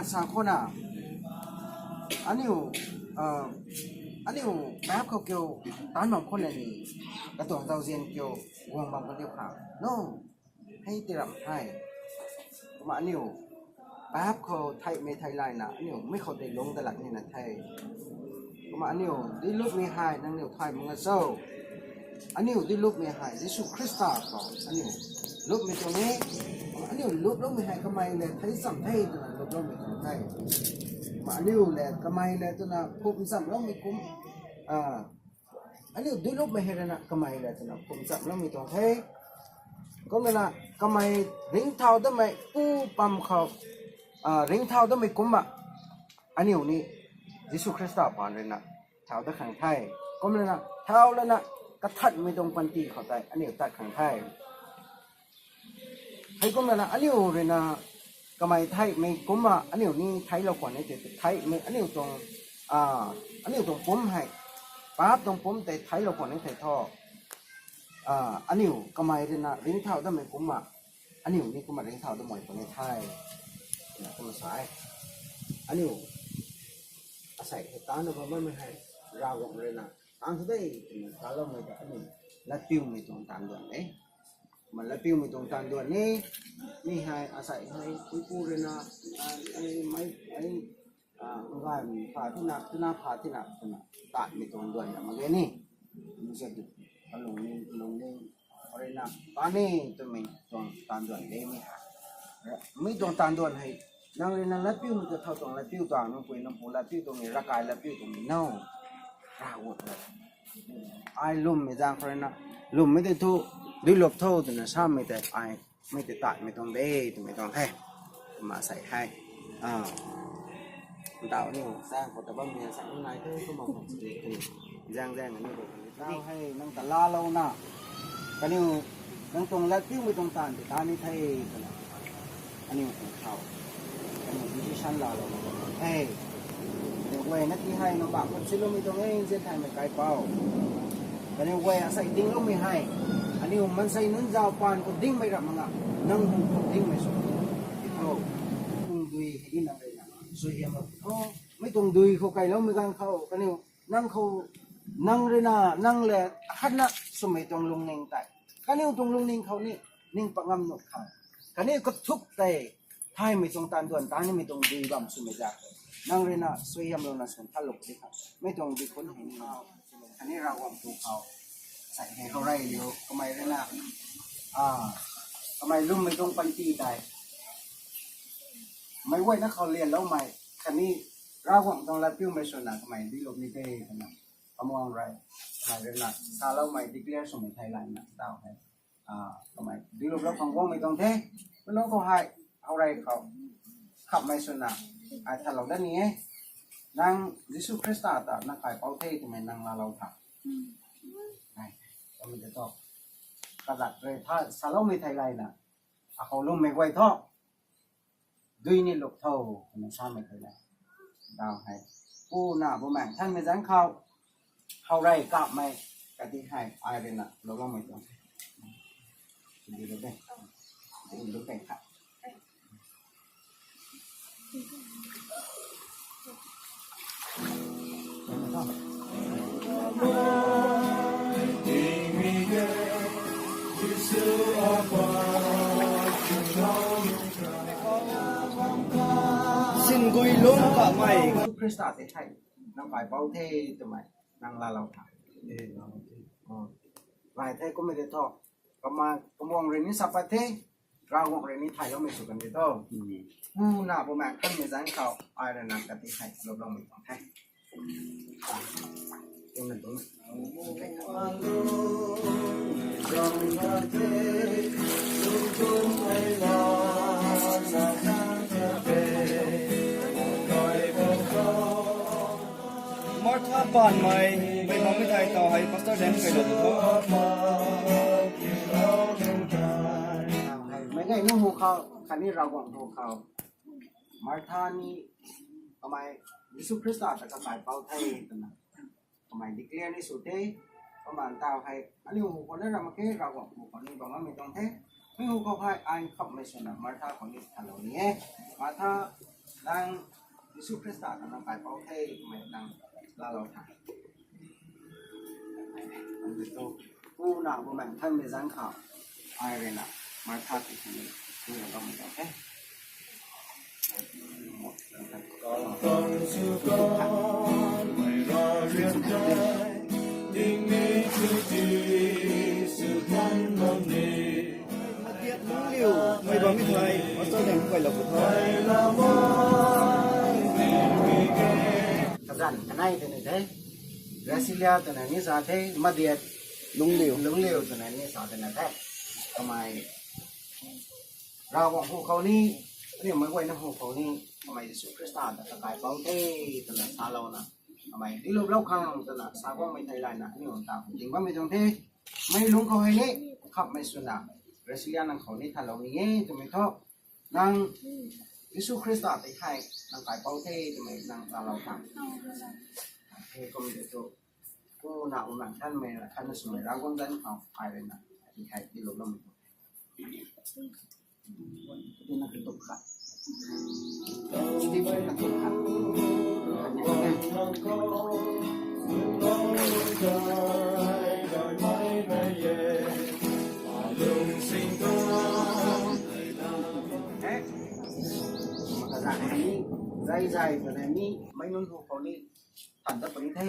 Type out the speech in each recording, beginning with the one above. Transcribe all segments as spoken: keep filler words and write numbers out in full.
Sa khou na, aniu, uh, aniu paap khou kiu, taanv bam khou na ni, katuang zauzian kiu, guang bam khou diu kha. No, hei tiram hei. Kumna aniu, paap khou theihmei thei layna, aniu, mi khou tei lungc dalak nina the. Kumna aniu, dui lupmei hei, nangniw thay mak nga cho. Aniu dui lupmei hei, Jisu Khrista khou, aniu, lupmei tuang e. Aniu luploumei hei kamei le thei cham the twna luploumei tuang the. Kumna aniu le kamei le twna phum chamloumei kum, ah, aniu dui lupmei hei rui na kamei le twna phum chamloumei tuang the. Kumna kamei ringcthau damei pu pam khou, ah, ringcthau damei kumna aniu ni Jisu Khrista paan rui na thau dat khang the. Kumna thau lana kathanmei tuang panty khou tei aniu tat khang the. Hei kumna aniu rui na kamei theihmei kumna aniu ni theiclou khwan e tei theihmei aniu tuang, ah, aniu tuang pumc hei, paap tuang pumc tei theiclou khwan e thei thu, ah, aniu kamei rui na ringcthau datmei kumna aniu ni kumna ringcthau dat mak puni the. Na kumna sa e. Aniu asei hei taanna bam bammei hei, Ravguangc rui na taanv thu de twna taloumei ta aniu latpiumei tuang taanv duan e. Kumna latpiumei tuang taanv duan e. Mi hei asei hei puipu rui na, ah, ai mei, ai, ah, ngai pha thina, tuna pha thina, twna taanmei tuang duan na mak ge ni. Mi se du, kalung ni, lung ni, rui na, taanv e twmei tuang taanv duan de mi hei. Mi tuang taanv duan hei, nang rui na latpiumei ta thau tuang latpiu tuang, nang pui nang pu latpiu tuang ni, ravkai latpiu tuang ni, no. Ravguangc le. Ai lwmmei zaeng khou rui na, lwmmei tei thu, dui lup tho twna samei tei, ai, mei tei tatmei tuang de, twmei tuang the. Kumna sei hei. Ah. Ntau aniu zaeng khou ta bammei sa nai the, kumna khou si kani. Zaeng zaeng aniu khou kani. Ntau hei, nang ta laalouna. Kaniw, nang tuang latpiumei tuang taanv tei taan ni the, twna. Aniu khang khou. Kaniw decision laalou. Hei. Kaniw guay na ti hei, nang bangc khou siloumei tuang e, nzian thaymei kaipouc. Kaniw guay asei dingloumei hei. Aniu maansei nunc zauc paan khou dingmei ram mak nga. Nang hung khou dingmei sw. Tho. Tuang dui hei nang rui na suaihiamlou tho. Mi tuang dui khou kailoumei ganv khou. Kaniw, nang khou, nang rui na, nang le, akhatna swmei tuang lungning tei. Kaniw tuang lungning khou ni, ning pat ngam nuh khang. Kaniw kathuk tei, thaymei tuang taanv duan, taan nimei tuang dui bam swmei zaeng. Nang rui na, suaihiamlouna swn thalou di khang. Mi tuang dui khun hei ni. Khatni Ravguangc pu khou. Sei hei khou rey liu, kamei rui na. Ah, kamei lwmmei tuang panty tei. Meic guayna khou lianloumei, khatni Ravguangc tuang latpiumei swna kamei dui lup ni the twna. Kamang rey, kamei rui na, saloumei declare swmei thei layna, tau hei. Ah, kamei dui luplou khang guangmei tuang the. Kumna khou hei, hou rey khou. Khammei swna, ai thalou dat ni e. Nang Jisu Khrista ta nang kaipouc the twmei nang laalou tha. Ai, kamei ta tho. Kazat rui tha, saloumei thei layna. Akhou lwmmei guay tho. Dui ni lup tho, twna samei thei layna. Tau hei. Pu, Nac, Bumaengh Nthanmei zanc khou. Hou rey kapmei, kati hei, ai rui na, lou loumei tuang. Di lu de. Di lu de kha. Sin gui lung kamei. Jisu Khrista tei hei, nang kaipouc the twmei, nang laalou tha. Lai the kummei de tho. Kama, kamuang rui ni sa pat the, Ravguangc rui ni thayloumei sw kan de tho. Pu, Nac, Bumaengh Nthanmei zanc khou, ai rui na kati hei, lou loumei tuang the. Martha panmei, mei makmei thei tau hei, Pastor Dan kai lou tho. Meic guay nunc hu khou, khatni Ravguangc hu khou. Martha ni, kamei, Jisu Khrista ta kakaipouc the, twna. Kamei declare ni sw the, kumna tau hei, aniu hu khou na ram mak khe, Ravguangc hu khou ni bam bammei tuang the. Mi hu khou hei, ai khammei swna, Martha khou ni thalou ni e. Martha, Nang Jisu Khrista ta nang kaipouc the twmei nang laalou tha. Nang tu, Pu, Nac, Bumaengh Nthanmei zanc khou, ai rui na, Martha ti khang ni, ni na bam ta the. Madiat lungcliu mei bammei thei, pastor Daeng guaylou pu tho. Kazanc kanei twna the, Gracilia twna ni sa the, madiat lungcliu, lungcliu twna ni sa twna the. Kamei Ravguangc hu khou ni, aniu meic guayna hu khou ni, kamei Jisu Khrista ta kakaipouc the twna salouna, kamei diluplou khang twna sa guangmei thei layna aniu ta ding bammei tuang the. Mei lungc khou hei ni, khamhmei swna, Gracilia nang khou ni thalou ni e twmei thu, nang Jisu Khrista tei hei nang kaipouc the twmei nang laalou tha. Hei kum de tu, Pu, Nac, Bumaengh Nthanmei, khatna swmei Ravguangc zanc khou ai rui na, hei diluplou. Zai zai twna ni, meic nunc hu khou ni, than dat puni the.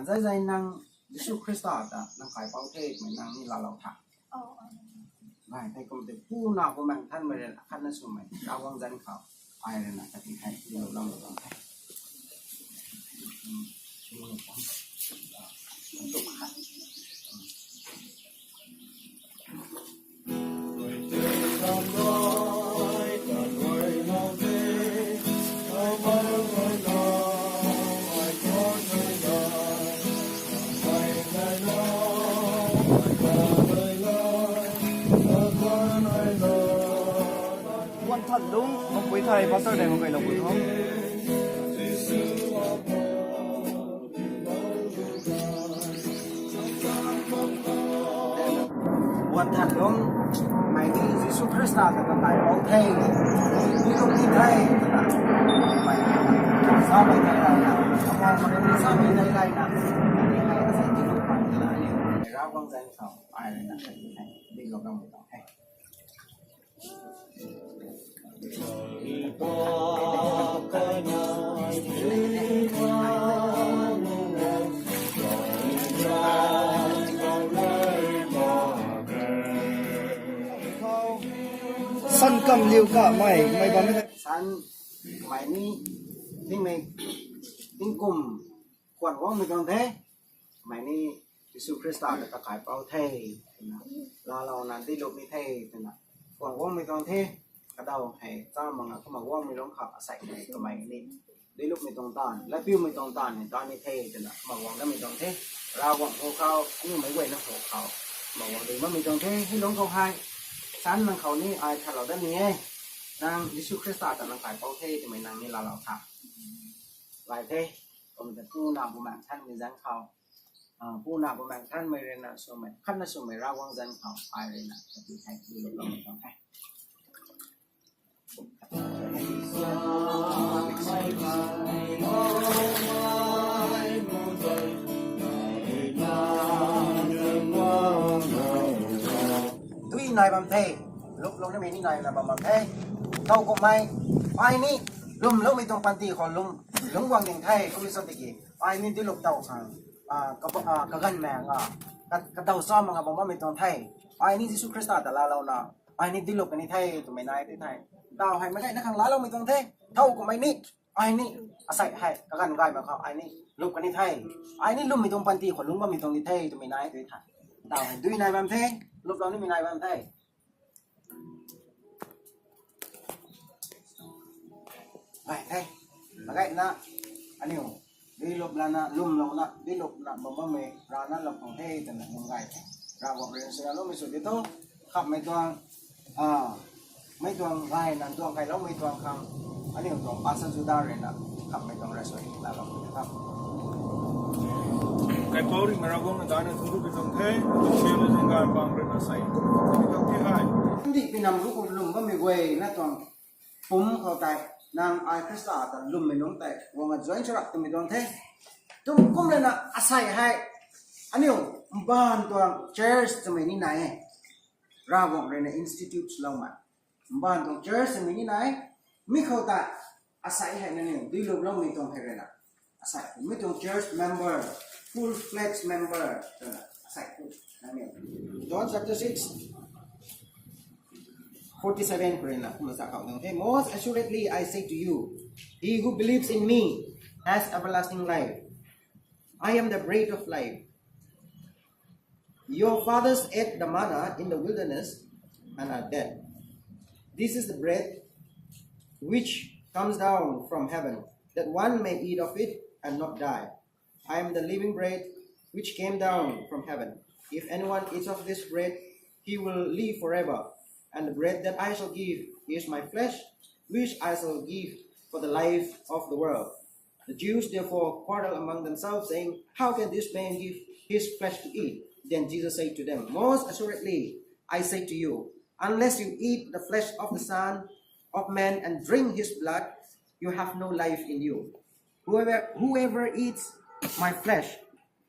Zai zai nang Jisu Khrista ta nang kaipouc the twmei nang ni laalou tha. Nai thei kum tei Pu, Nac, Bumaengh Nthanmei rui na khatna swmei Ravguangc zanc khou ai rui na kati hei diluplou tuang the. Buan Than Lungc, Mapui thei, Pastor Daeng guaylou pu tho. Buan Than Lungc, mei ni Jisu Khrista ta kakaipouc the, dilup ni the twna, mei samei thei layna, akhang mei ni samei thei layna, mei ni hei asei dilup pan twna ni, Ravguangc zanc khou ai rui na, diluplou tuang the. San kamliu kamei, mei bam e. San, mei ni, tingmei, tingkum, khwan guangmei tuang the, mei ni Jisu Khrista ta kakaipouc the, twna, laalouna dilup ni the, twna, khwan guangmei tuang the, kadaw hei, cha manga kumna guangmei lungc khou asei hei, kamei ni, dilup mei tuang taanv, latpiumei tuang taanv hei, taan ni the, twna, kumna guang datmei tuang the, Ravguangc hu khou, aniu meic guayna hu khou, kumna guang ding bammei tuang the, hei lungc khou hei, San nang khou ni ai thalou dat ni e, nang Jisu Khrista ta nang kaipouc the, twmei nang ni laalou tha. Lai the, kum ta Pu, Nac, Bumaengh Nthanmei zanc khou, Pu, Nac, Bumaengh Nthanmei rui na swmei, khatna swmei Ravguangc zanc khou ai rui na, kati hei diluplou tuang the. Dui nai bam the, luplou nimei ni naina bam bam the. Thow kumhmei, ai ni lwmloumei tuang panty khou lungc, lungc guang ding the, kummei sa tiki, ai ni dilup tow khang, kaganv manga, kadaw cha manga bam bammei tuang the. Ai ni Jisu Khrista ta laalouna, ai ni dilup kani the twmei nai tei the. Taw hei meic guayna khang laaloumei tuang the. Thow kumhmei ni, ai ni, asei hei kaganv gay mak khou ai ni lup kani the. Ai ni lwmmei tuang panty khou lungc bammei tuang ni the twmei nai tei the. Taw hei dui nai bam the, luplou nimei nai bam the. Gay the. Meic guayna, aniu, diluplouna, lwmlouna, dilupna bam bammei rana lou khang the twna lung gay the. Ravguangc rui swna loumei sw di tho, khamhmei tuang, mei tuang gayna tuang kailoumei tuang khang, aniu tuang Pastor Juda rui na, khamhmei tuang rui sw di laalou khang. Kaipouc rui Ravguangc na daihna thunc rupui tuang the, tuang siamna zinggan bang rui na sei, tuang the hei. Ndih pinam ruc lwm bammei guayna tuang pumc khou tei, Nang ai Khrista ta lwmmei nunc tei guang a join sw rap twmei tuang the. Tum kum lana asei hei aniu mbaanv tuang church twmei ni nai e. Ravguangc rui na institute loumei mbaanv tuang church twmei ni nai. Mi khou ta asei hei nangniw duilup loumei tuang hei rui na, asei mi tuang church member, full-fledged member twna asei tu nangniw. John chapter six, forty-seven khou rui na kumna sa khou nang the. Most assuredly I say to you, he who believes in me has everlasting life. I am the bread of life. Your fathers ate the manna in the wilderness and are dead. This is the bread which comes down from heaven, that one may eat of it and not die. I am the living bread which came down from heaven. If anyone eats of this bread, he will live forever. And the bread that I shall give is my flesh, which I shall give for the life of the world. The Jews therefore quarreled among themselves, saying, how can this man give his flesh to eat? Then Jesus said to them, most assuredly I say to you, unless you eat the flesh of the Son of Man and drink his blood, you have no life in you. Whoever, whoever eats my flesh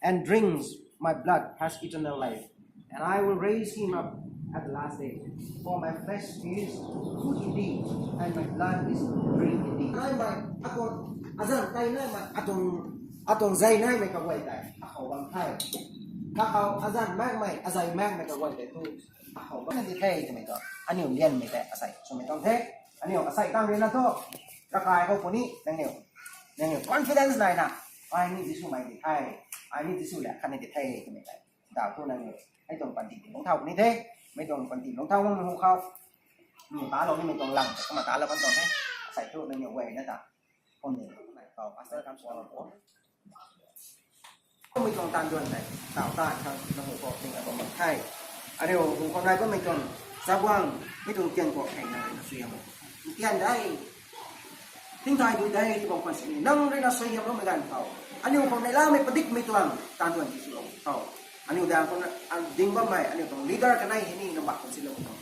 and drinks my blood has eternal life, and I will raise him up at the last day. For my flesh is food indeed, and my blood is drink indeed. Naimei, atuang azan tei naimei, atuang, atuang zei naimei kaguay tei akhou bam the. Kakhou azan makmei, azei makmei kaguay tei tu akhou bam di the twmei tu aniu lianmei tei asei swmei tuang the. Aniu asei tang rui na tu, rakai khou puni nangniw, nangniw confidence nai na, ai ni Jisu mei di the, ai ni Jisu le khatni di the twmei tei daw tu nangniw mei tuang panty ti lungcthau puni the. Mei tuang panty lungcthau makmei hu khou, mi talou nimei tuang lang tei kumna talou kan tuang the. Asei tu nangniw guay na ta kum ni, pastor kam suan ko. Kummei tuang taanv duan tei taw ta khang na hu khou ting a bam the. Aniu hu khou nai bammei tuang chabuang, mei tuang tian kuak hei nang rui na suaihiam, tian de, tingthai dui de tw bam khwan sini nang rui na suaihiamloumei ganv khou, aniu khou neihlamei padikmei tuang taanv duan ti swlou khou, aniu daeng khou na, ding bammei aniu tuang leader kanei hei ni nang bak khwan silou khou,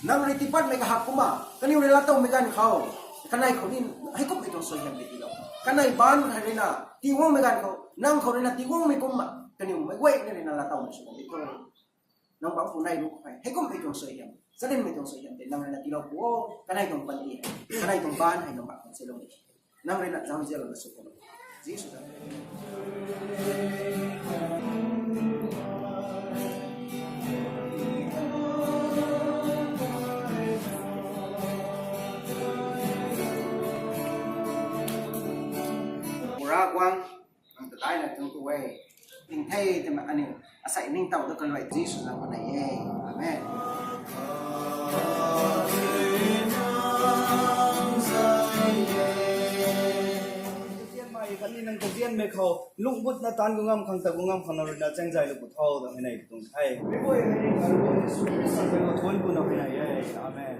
nang rui tiipatmei kahak kumna kaniw rui laatowmei ganv khou, kanei khou ni heikumhmei tuang suaihiam ti tiilou, kanei baanc hei rui na tiiguangmei ganv khou nang khou rui na tiiguangmei kumna kaniw meic guayna rui na laatowmei sw kan di tho. Nang bangc pu nei ru khou hei heikumhmei tuang suaihiam, charynmei tuang suaihiam tei nang rui na tiilou pu o. Kanei tuang panty hei, kanei tuang baanc hei nang bak khwan silou ni, nang rui na zauzianlou na sw khou, Jisu ta Pu Ravguangc, nang ta daina tuang tu e. Ting the twmei aniu asei ningtow da kaluai Jisu zaeng khou nei e. Amen. Zianmei khatni nang ta zianmei khou lungc gutna taanc gu ngam khang ta gu ngam khang nang rui na chaeng zaylou pu tho twna hei nei tuang the. Thuanc kuna hei nei e. Amen.